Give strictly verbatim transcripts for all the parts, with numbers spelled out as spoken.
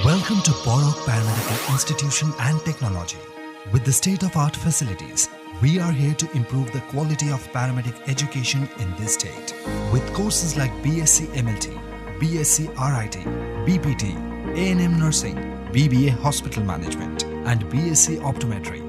Welcome to Borok Paramedical Institution and Technology. With the state-of-art facilities, we are here to improve the quality of paramedic education in this state. With courses like B S c M L T, B S c R I T, B P T, A N M nursing, B B A hospital management, and B S c optometry,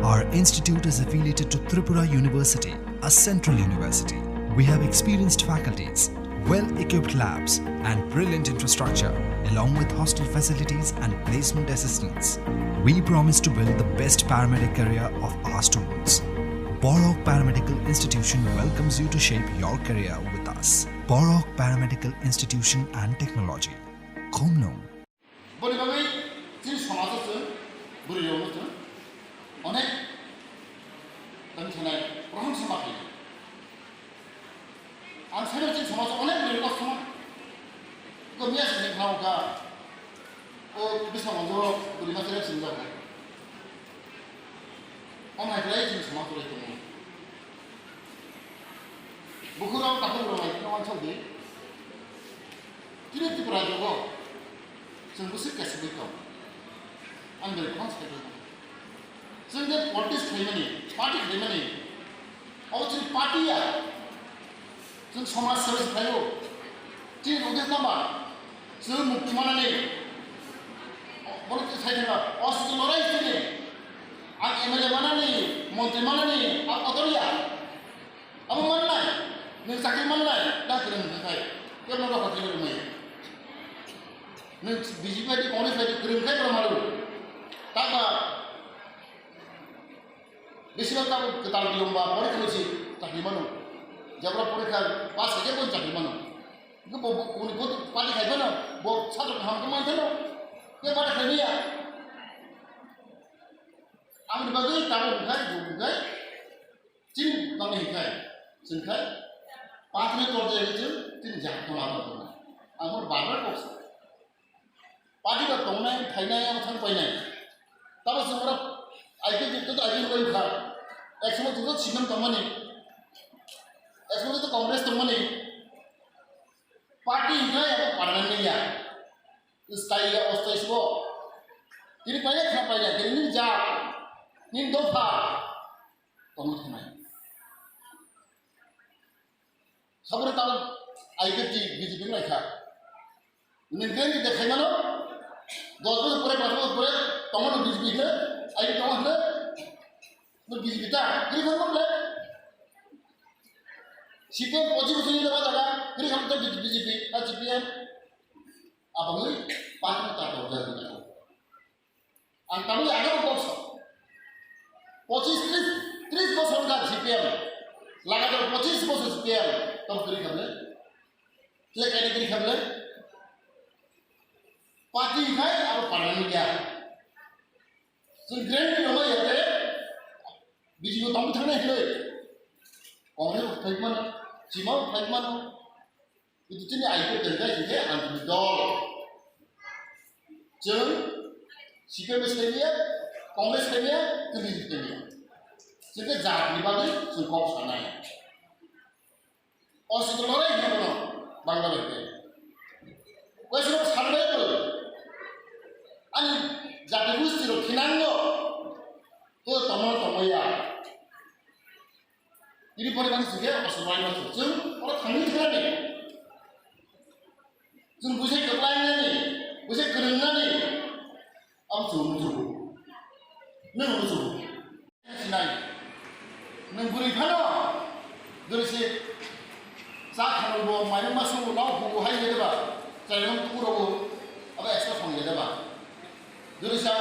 our institute is affiliated to Tripura University, a central university. We have experienced faculties, well-equipped labs, and brilliant infrastructure, along with hostel facilities and placement assistance. We promise to build the best paramedic career of our students. Borok Paramedical Institution welcomes you to shape your career with us. Borok Paramedical Institution and Technology. Khumnung. Boni bagwi chini somajo chwng bwrwi rokno chwng onek tong thanai prohom sama khaio. Ang saimano chini somajo onek bwrwi kosto ma. Ko miya se jeng khao ka. O bisma manjoro bwrwi ma tere singjak. Om hai khlai chini somajo lai tongo. Bukhurok takhuk rok lai no wansok di. Chini Tripura jogo chwng bwswk kaisa bwkha. Ang belai khorang sai khe. Chwng je politics khlaimani, party khlaimani, abo chini party ya. Chwng somaj sewa se khlaio. Chini uddesho ma chwng mukti manani. Bono chwng sai thangkha, o sijil lorai chini. Ang M L A manani, montri manani, ang kotor ya. Abo mannai, nwng chakri mannai, da kwrwng hwnkhe khai, kebo no dokha khairokmai. Nwng B J P bai di, Congress bai di kwrwng khai borok maru. Taba besibak tabo kwtal biyong ba porikha rwsi chakri mano. Jabra porikha pass khaikhe bo chakri mano. Bo, bo, bo, bo party khai phano, bo sajwk kaham khe man phano. Khe party khai maya. Aboni bagwi tabo hwnkhe, bo hwnkhe, Chini bagwi hwnkhe, chwng khai pathni torjak chwng chini jaga tongma tongma. Ang bono bar bar kok sa. Party ba tongnai, phainai, ang thang painai. Tamo chwng oro I P F joto I P F bai kha. Ek somoy joto C P M tongmani. Ek somoy joto Congress tongmani. Party hwnkhe abo permanent ya. Stai ya, ostai sibo. Tini painai, khna painai. Tini nini jaga, nini dopha. Tongwi thangnai. Saboni tamo I P F T B J P wng laikha. Nwng khe nwng de khaimano, dos bosor pore, panch bosor pore tongmano B J P hwnkhe, I P F T tongma hwnkhe, nwng B J P ta, kwrwi kha nwng le. C P M pochis bosor ni jaga, kwrwi kha nwng B J P, na C P M. Aboni pathni ta tong jagwi. Ang tabuk agaro boksa. Pochis, tris, tris bosor wngkha C P M. Lagatar pochis bosor C P M. Tamo kwrwi kha bwle? Tle kainwi kwrwi kha bwle? Party khai abo parliament ya. Chwng guarantee rwma ya te B J P tongwi thangnai hinwi. Congress bo phaikmano, chima bo phaikmano. Kintu chini I P F T hwnkhe hwnkhe ang chini dol. Chwng C P M bai saiya, Congress saiya, tei B J P saiya. Chwng khe jatni bagwi chwng kok sanai. O sito lorai hino bono Bangla bai khe. Koi sino survival. Ani jati gusti rok thinango. To tomo tomo ya. Ini pore mani sike asal lain masuk. Chwng oro thangwi thangnani. Chwng buisai kwplainani, buisai kwrwngnani. Abo chwng muchungo. Nwng muchungo. Sinai. Nwng bwrwi phano. Jori se cha khano bo maimung masu no hugo hai le ba. Chai nang tukuro bo. Abo extra song le ba. Jodi sa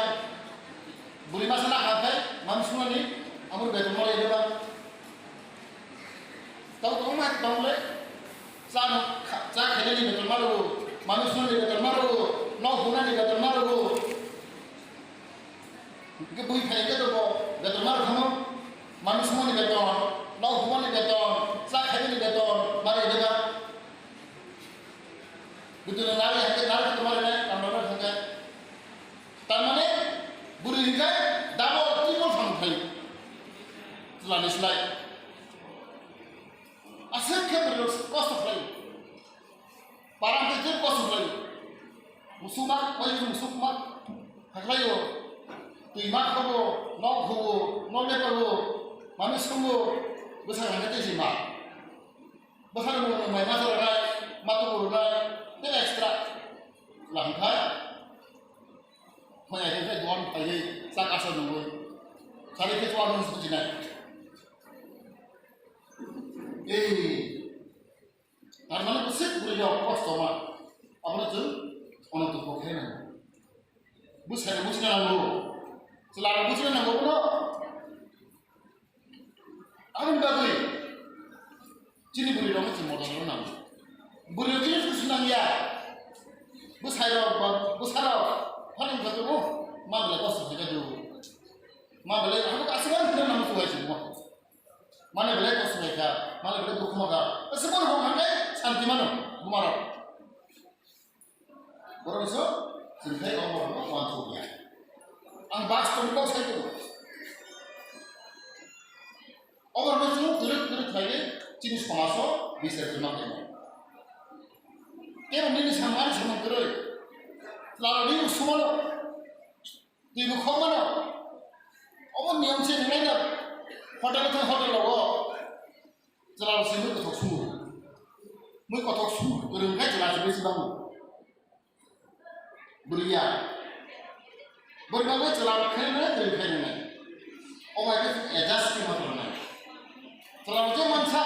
buri masa na kha khai, mam sunani, amor beton mara ida ba. Tau tong ma tong le, cha no kha, cha khainani beton maro, manu sunani beton maro, no hunani beton maro. Ke bui khai ke to bo, beton maro khamo, manu sunani beton, no hunani beton, cha khainani beton, mara ida ba. Bwtwino narwi hai khe narwi tongma rwnai, tamrokno thang khe. Tamani bwrwi hwn khe double, triple thang thai. Chwlani slai. Aswk khe bwrwi rok kosto khlai. Param khe jeb kosto khlai. Musukma, bai musukma, haklaio, twi ma khobo, nok hubo, nok lepago, mami sungo, bwsa hangkhe tei si ma. Bwsa ni mung mai ma chara nai, ma tubu nai, tei extra. Langkha, thoi ai khe duan phaiwi, sak asa nungwi. Sari khe chuwa nung suchi nai. Ei, Tar mane bwswk bwrwi rok kosto ma, abono chwng ono tongthok khe nango. Bwsai rok bwswk nango, chwla rok bwswk nango bono. Aboni bagwi chini bwrwi rokno chwng modot rwna nango. Bwrwi rok chini bwswk nangya. Bwsai rok ba bwsa rok phano wngkha tongo, ma belai kosto khaikha do. Ma belai aswk ang phano nango chuwai chwngmo. Mane belai kosto kha, mane belai dukhu ma kha. Ese kono hong hangkai santi mano, buma rok. Borok so, chwng khai omo rok wan thok ya. Ang bas tong kok sai tong. Omo rok so, kwrwk kwrwk khai de, chini somaso, bisar kwrwk ma khe. Kebo nini samani samung kwrwk. Lalo nini sumano. Twi bo khok mano. Obo niyom se rinai no. Hotel thang hotel logo. Chwla rok se mui kothok sungo. Mui kothok sungo. Kwrwng khai chwla se besi bango. Bwrwi ya. Bwrwi bagwi chwla rok khai rinai, kwrwng khai rinai. Obo hai khe adjust khe ma tongnai. Chwla rok je mansa.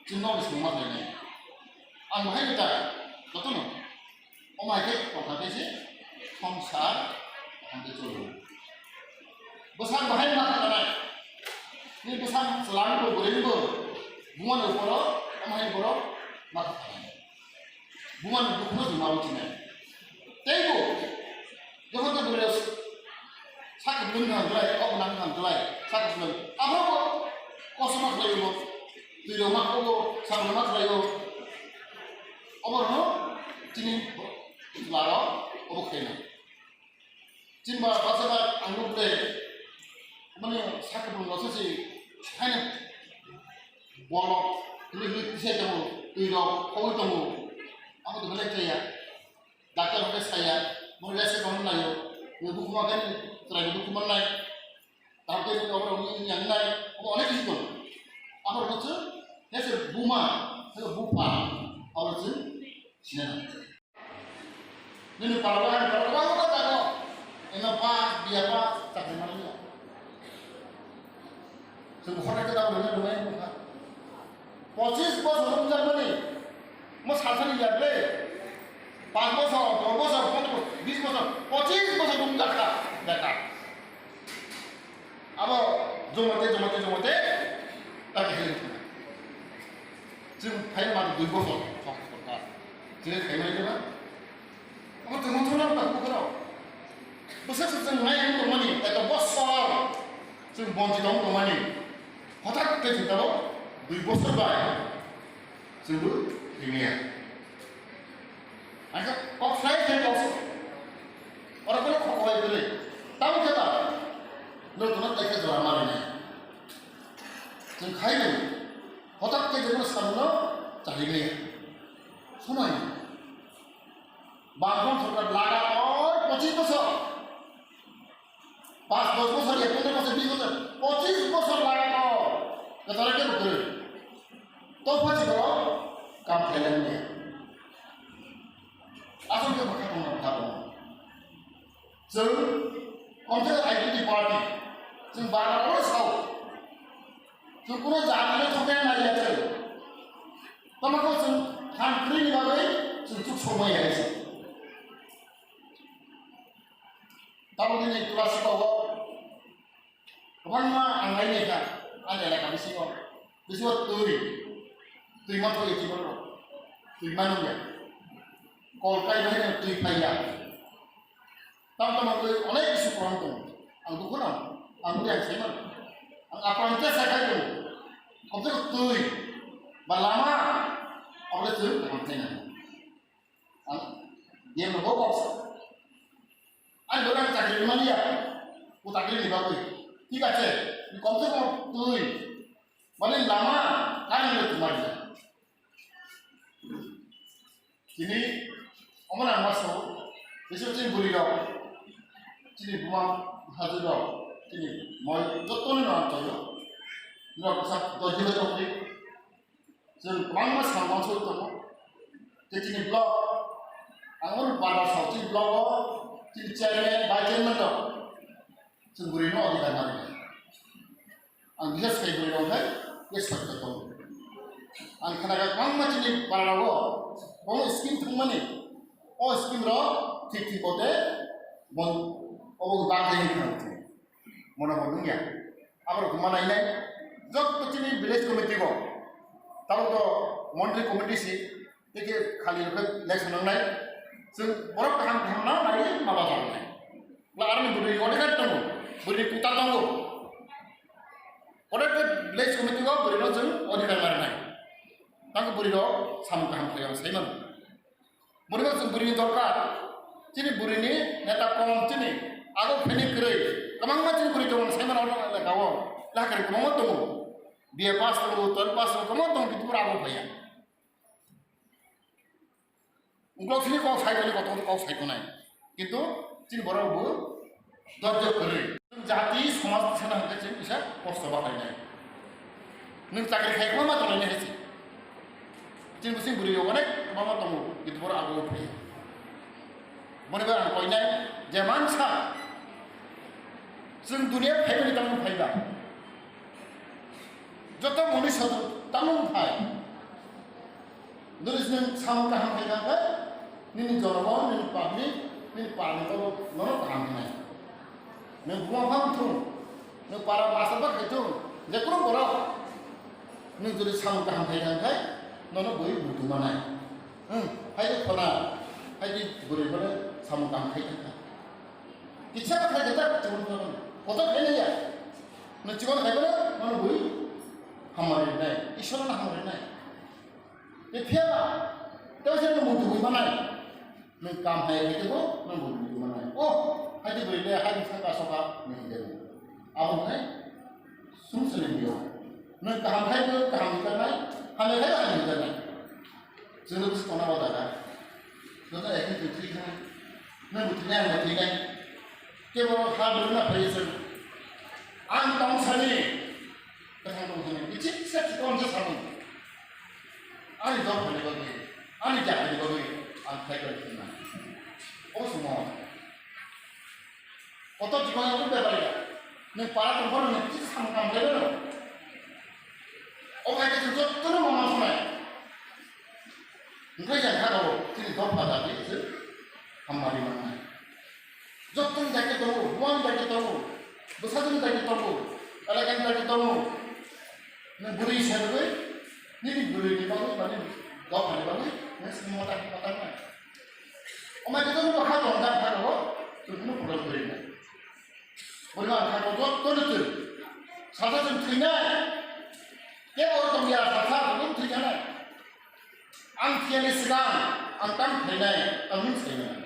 Chwng no bising ma khlainai. Ang bahai ni ta. Jotono. Omo hai khe tongkha khe se songsar hwn khe cholo. Bwsang bahai ma kha nai. Ni bwsang chwla ni bo bwrwi ni bo buma ni uporo omo hai borok ma kha nai. Buma ni dukhu no chwng ma bo chinai. Tei bo jokhon tei bwrwi rok sak kwplwng wngkha hwnkhe, kok gwnang wngkha hwnkhe, sak kwplwng. Abono bo kosom ma khlai o, twi rok ma kok o, sak rok ma khlai o. Oborokno chini chwla rok obo khaina. Chini ba bachama ang nukle mane sak kwplwng rok se haino bolok hwnwi hwnwi tisai tongo, twi rok khogwi tongo. Abo to belai chaya. Doctor hwnkhe saya, bo rest rok nai o, bo bukhuma khe chwrai bo bukhuma nai, doctor ni obo rok ni yang nai, obo onek kisi tongo. Abo rok se, he se buma, he bupha, abo se sina. Nini para ba, para ba ba ta ko, ena ba, biya ba, ta ke mani. Chwng bukhornai khe tabuk rwngya rwmai wngkha. Pochis bosor wngjakmani, mo salsani ya ble. Panch bosor, dos bosor, pondro bosor, bis bosor, pochis bosor wngjakha, bekar. Abo jomate, jomate, jomate, ta khe hwnwi thangkha. Chwng phai ma dui bosor, song sorkar. Chwng khaimani khe ba? Omo tongmani thangna tak bukharo. Bwswk se chwng nai wng tongmani, eto bosor chwng bonchito wng tongmani. Hothat khe chwng tabuk dui bosor bai chwngbo ringya. Ang khe kok sai khe kok se. Oro kono kok bai bwrwi. Tamo khe ba? Norok kono tai khe jora ma rinai. Chwng khai bai. Hothat khe je kono samungno chahigriya. Somai. Bangkon sorkar laga oi pochis bosor. Pas dos bosor ya, pondro bosor, bis bosor, pochis bosor laga oi. Kachara khe bukre. To pochis bosor kam khailangya. Asol khe bwkha tongma bwkha tongma. Chwng, komse I P P T party. Chwng bara oro sao. Chwng kuno jati no thokna naiya chwng. Tamo khe chwng khan kwrwini bagwi chwng chuk sokmai hai se. Tabuk nini class o kwbangma ang nai nai kha ani elaka bisingo. Bisingo twi, twi ma thoi twi ma twi ma nungya. Kol kai bai twi phaiya. Tam tam ang twi onek bisu problem tongo. Ang dukhu nang, ang bwrwi ang saiman. Ang apang khe sai khai tongo. Komse kom twi ba lama, abo le twi kaham khaina. Ang, dia no bok sa. Ang dora chakri mania. Ko chakri ni bagwi. Thik ache. Komse kom twi. Mane lama, kani le tumari. Chini Omo nang ma sao, bisu chini bwrwi rok, chini buma hajwi rok, chini moi joto ni nang toyo. Norok bwsa dojila tongwi. Chwng kwbangma samung soi tongo. Tei chini block, ang oro bar bar sao, chini block o chini chairman, vice chairman rok chwng bwrwi no adhikar nang. Ang bises khai bwrwi rok hai, yes, sakta tongo. Ang khana kha kwbangma chini para rogo, omo scheme thangmani, o scheme rok thik thik bote, bon, obo bang khai khana. Mona bo nungya. Abar kuma nai nai. Jotto chini village committee bo. Tabo to montri committee si. Tike khali rok election nang nai. Sing borok kaham kaham na nai ma ba nai. La army buri odhikar tongo. Buri kuta tongo. Ode village committee bo buri no jeng odhikar mar nai. Tang buri rok samung kaham khlai ang sai mano. Bwrwi no chwng bwrwi ni dorkar. Chini bwrwi ni neta kom chini. Ago pheni kwrwi. Kwbangma chini bwrwi tongo, sai mano oro leka o. Leka kwrwi kwbangma tongo. B A pass tongo, twelve pass tongo, kwbangma tongo, kintu pura ago phaiya. Ungkok sini kok sai toni, kotor kok sai tonai. Kintu chini borok bo Dojjo kwrwi. Jati somaj tisana hwnkhe chwng kisa kosto bahainai. Nwng chakri khai khoma ma tongnai hai se. Chini bising bwrwi rok onek kwbangma tongo, kintu borok abo phai. Boni bai ang koinai je mansa chwng duniya phaimani tamo phaiba. Joto moni sodo tamo phai. Nini nwng samung kaham khai kha khe, nini jonogo, nini public, nini parni tolo nono kaham hwnai. Nwng buma phang thung, nwng para masa ba khai thung, je kunu borok nwng jodi samung kaham khai kha khe, nono bui muitu manai. Hmm, hai de khona, hai de bwrwi bole samung kaham khai kha. Kisa ba khai kha ta chibun chibun. Kotor khai nai ya. Nwng chibun khai bole nono bui hamari nai, Ishwar no hamari nai. Tei phiya ba, tei se nwng muitu manai. Nwng kam hai khe bo nwng muitu manai. Oh, hai de bwrwi le hai saka soka nwng de. Abo hai sum se nwng yo. Nwng kaham khai bo kaham hikanai, hamya khai hamya hikanai. Chwng bwskango o jaga. Joto ekhe twi thwi kha. Nwng bo thwinai, ang bo thwinai. Kebo ha bwrwino phaiwi chwng. Ang tong sani. Kwthang tong sani. Kichik se chikon se sani. Ani dok phani bagwi, ani jatni bagwi ang khlai khlai thwinai. O sumo. Kotor jibon ang bebari ya. Nwng para tongphano nwng kichik samung kam khlai mano. O hai khe chwng jotono mama sonai. Hwnkhe yang kha rw chini dopha dabi se hamari mangnai. Jottoni daityo tongo, buani daityo tongo, bwsajoni daityo tongo, elakani daityo tongo. Nwng bwrwi se rwgwi, nini bwrwini bagwi, mani dophani bagwi, nwng sini mota mota nai. Omai khe jotono ha tong jak kha rw, chwng kunu problem kwrwi nai. Bwrwi ang kha rw jottoni twi. Salsa chwng thwinai. Kebo tongya salsa, chwng thwinai. Ang thiyani swkang ang tamo khlainai, ang nwng sainai.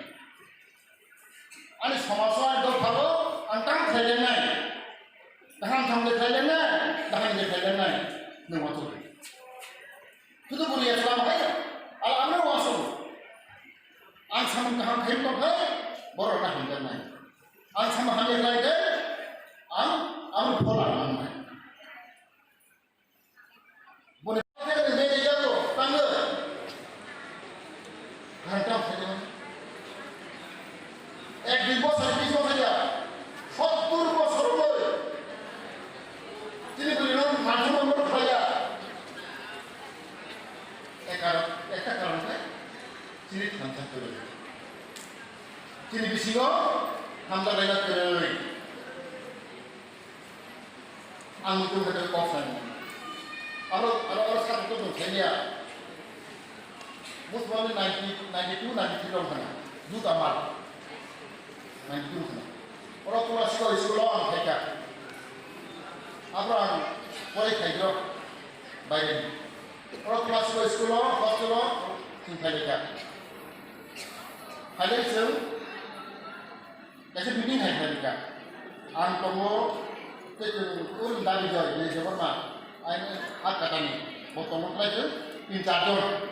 Ani somajo ani dophao ang tamo khlailainai. Kaham thamde khlailainai, kaham de khlailainai. Nwng wansukdi. Tutu bwrwi ya chwla hai, ala ang nwng wansuk. Ang samung kaham khlai tongkha, borok na hamjaknai. Ang samung hamya khlai de, ang, ang phola nangnai. Boni pakai ni media to tangga. Ghanta phaiya. Ek din bosor, bis bosor ya. Sottur bosor loi. Tini bwrwi no manthok manthok khlaiya. Ekar, ekta karon khe chini thansa kwrwi. Chini bisingo hamjaknaina kwrwi. Ang muitu hai kok sai. Aro, aro, aro sa muitu tong thaiya. Musmani ninety, ninety two, ninety three rong khana. Youth Amar. Ninety two khana. Oro Pura Sikho school o ang khaikha. Abro ang pori khaikha. Baire. Oro Pura Sikho school o, hostel o, chwng phailaikha. Phailai chwng Kaisa meeting hai khlaikha. Ang tongo, tei chwng uri dabi joi, Nai Debbarma, aini ha katani, bo tongo khlai chwng tin char jon,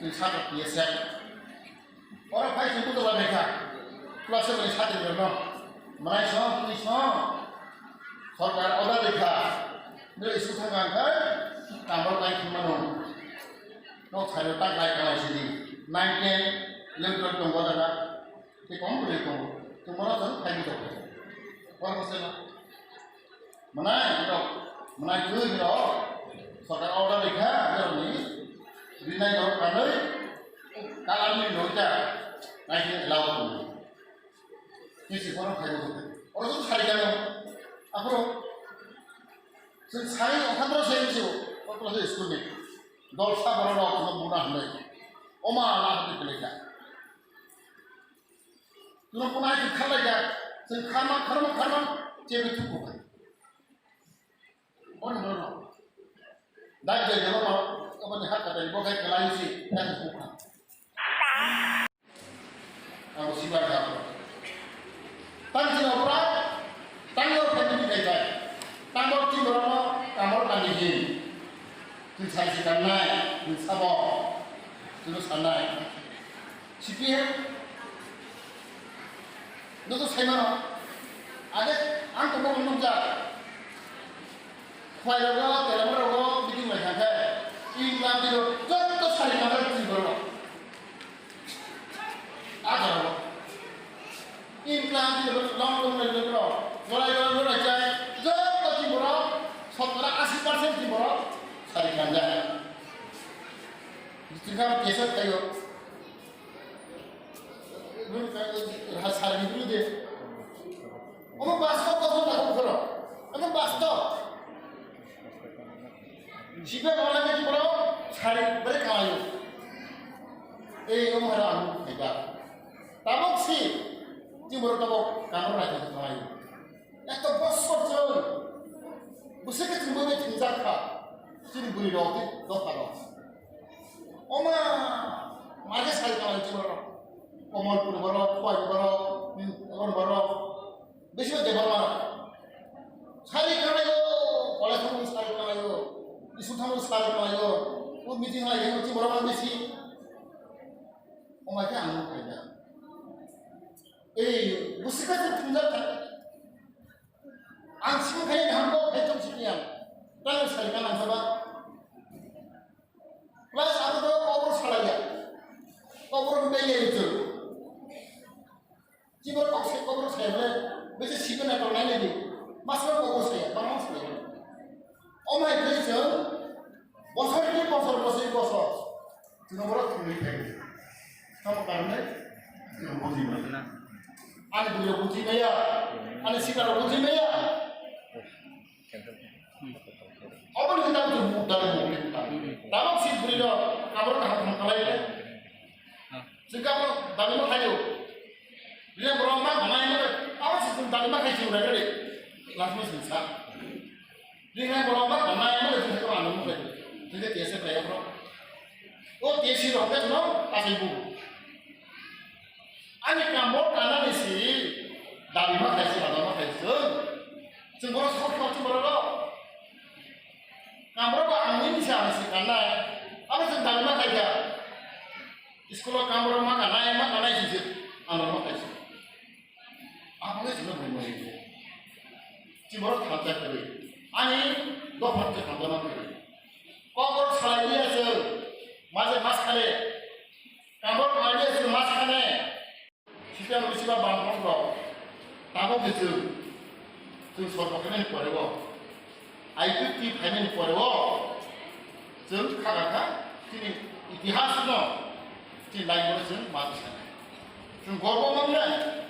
chwng saka P S F. O Class seven ni sati rok no. Manai song, twi song. Sorkar order rikha. Nini school thang ang khai, tambol kai thang mano. No thai tak lai kalai sidi. Nine, ten, eleven, twelve tong boda na. Te kom bole tong. Tong boda tong khai di tong. Kor ko sela. Manai, ito, manai twi ito, sorkar order rikha, ito ni, rinai ito kanoi, kalam ni loita, nai ni allow ko. Ni si kono khai ko. Oro tu sari kano, apro, tu sari okhan ro sai su, okhan ro sai school ni, dol sa boro ro, tu buna hande, oma ala hande peleka. Tuno kunai tu khalai ka, sing kharma, kharma, kharma, chebi tu kukai. Ono no no. Dak je jelo ma, aboni hak kata ibo kai kalai si, dak buka. Abo sibar ga. Tang si opra, tang yo family kai kai. Tang bor ti bor no, tang bor kami hin. Tun sai si kan nai, tun sabo, tun sanai. C P M, no to sai mano. Ade, ang to bor nung ja. Khwai rogo, tela rogo, meeting lai kha khe, England ni rok joto sari kha khe twi borok. A jora rok. England ni rok, London ni rok, jorai jorai jorai chai, joto twi borok, sottora asi percent twi borok sari kha khe. Twi kha khe tesa thaio. Raha sari ni bulu de. Omo basto kothon ta kothon. Omo basto. Sibe mala ke bro sari bere kalayo. Ei omo hara anu khaiba. Tabok si ti bro tabok kamor rai kalayo. Eto bosor chwng bwswk khe chwng bai thwngjak kha chini bwrwi rok tei dopha rok. Oma, maje sai kha chwng rok. Komolpur borok, Khowai borok, Gon borok, bisi Debbarma rok. Sari khlaio, college thangwi sari khlaio, school thangwi sari khlaio, o meeting lai chwng borok bisi. Oma khe ang nukha. Ei, bwswk khe chwng thwngjak kha. Ang simi khai ni hambo khai tong simi ang. Tang sai ka nang saba. Plus abo to kobor salaiya. Kobor ni bai ya itu. Kibo kok se kobor sai le. Bese sibe na to nai le di. Mas kobor sai ya, bang sai. O mai khai chwng. Bosor ni bosor, bosor ni bosor. Chwng borok thwngwi thai. Tamo karne? Chwng buji maya. Ani bwrwi rok buji maya. Ani sika rok buji maya. Obo ni kitab tu muk dali muk ni kitab. Tabok si bwrwi rok kabur kaham kaham kalai le. Chwng kabur dali ma khayo. Bini borok ma gwnai ma. Abo si chwng dali ma khai chwng rai rai. Last mo sing sa. Rinai borok ba nai mo le thik ano mo le. Thik T S F lai borok. O T S C rok le no asai bu. Ani kamo kana ni si dabi ma khai si, dabi ma khai si. Chwng borok sok sok chwng borok rok. Kamro ba ang ni sa ang si kana. Abo chwng dabi ma khai kha. School o kamro ma kana, ma kana si si. Ano ma khai si. Aboni simi bumung. Chimoro thamsa kwrwi. Ani dophar twi hamjama kwrwi. Kokborok salai liya se maje mas khale. Kamor salai liya se mas khane. Sita bisiba bang kokborok. Tabok de chwng. Chwng sorbo kene pore bo. I P T phaimani pore o chwng kha kha kha chini itihas no chini laimano chwng ma bwskanai. Chwng gorbo mannai.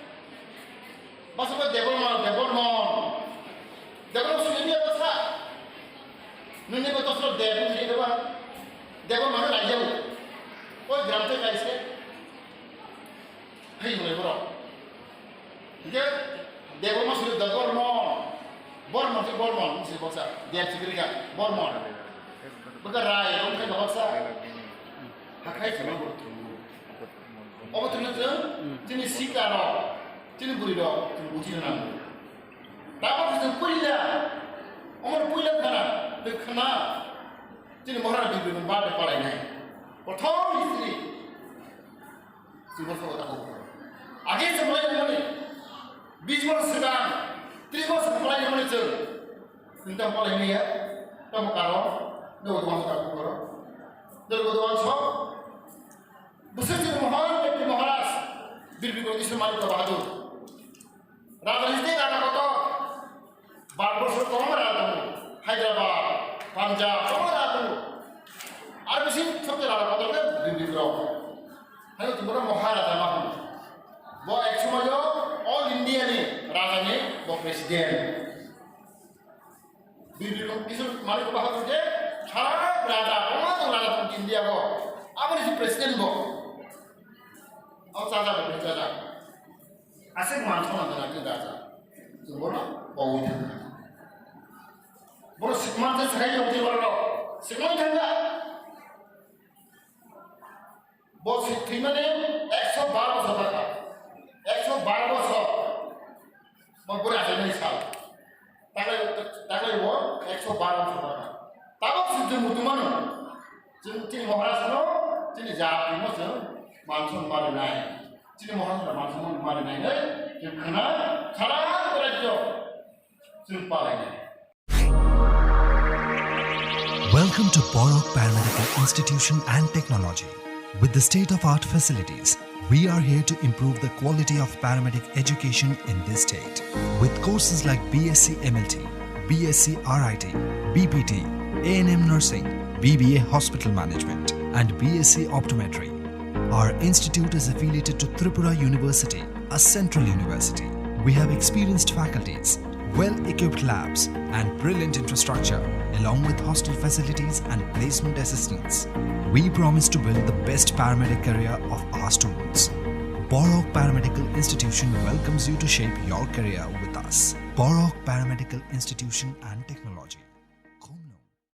Bwskango Debbarma, Debbarma. Debbarma suyani bwsa. Nini bo tosro Debbarma suyani ba. Debbarma no laijago. Oi gram te kaise. Hai hwnwi borok. Hingke Debbarma suri Debbarma. Bormon se Bormon se boksa. Deb sikri ka Bormon. Baka Rai, wng khe boksa. Hakhai se borok thwngmung. Obo thwngno chwng chini sika rok, chini bwrwi rok chwng buji rwnang. Tabok se chwng puila. Omo puila khana, twi khana. Chini Maharaj Bibir ni birthday palainai. Prothom history. Chwng bo sobo tako. Age se bolai mani Tris bosor swkang, tris bosor kwlai ni mani chwng. Nita kwlai ni ya, tamo karo, dogo dogo sa karo. Dogo dogo sa. Bwswk chwng Mohan Bhakti Maharaj, Bir Bikram Kishore Manikya Bahadur. Raja ni tei raja kotor. Bharat borso kwbangma raja tongo. Hyderabad, Punjab, kwbangma raja tongo. Ar bisi sobse raja kotor khe Bir Bikram. Hai chwng bono Maharaja ma hwn. Bo ek somoyo all India ni raja ni bo president. Bir Bikram Kishore Manikya Bahadur je sara raja, kwbangma tong raja tong India bo. Aboni si president bo. O chaja bo chaja. Aswk man sona dana khe dacha. Chwng bono bawi thangkha. Bono sikman se sakai tong twi borok. Sikman thangkha. Bo si thwimani ekso bar bosor thangkha. Ekso bar bosor. Bo bwrwi achaimani sal. Taklai, taklai bo ekso bar bosor thangkha. Tabok si chwng muchungmano. Chwng chini Maharaj no, chini jati no chwng manson ma rinai. Chini Maharaj no manson ma rinai. Chwng khna sara rajyo chwng palainai. Welcome to Borok Paramedical Institution and Technology. With the state-of-art facilities, we are here to improve the quality of paramedic education in this state. With courses like B S c M L T, B S c R I T, B P T, A N M nursing, B B A hospital management, and B S c optometry. Our institute is affiliated to Tripura University, a central university. We have experienced faculties, well-equipped labs, and brilliant infrastructure, along with hostel facilities and placement assistance. We promise to build the best paramedic career of our students. Borok Paramedical Institution welcomes you to shape your career with us. Borok Paramedical Institution and Technology.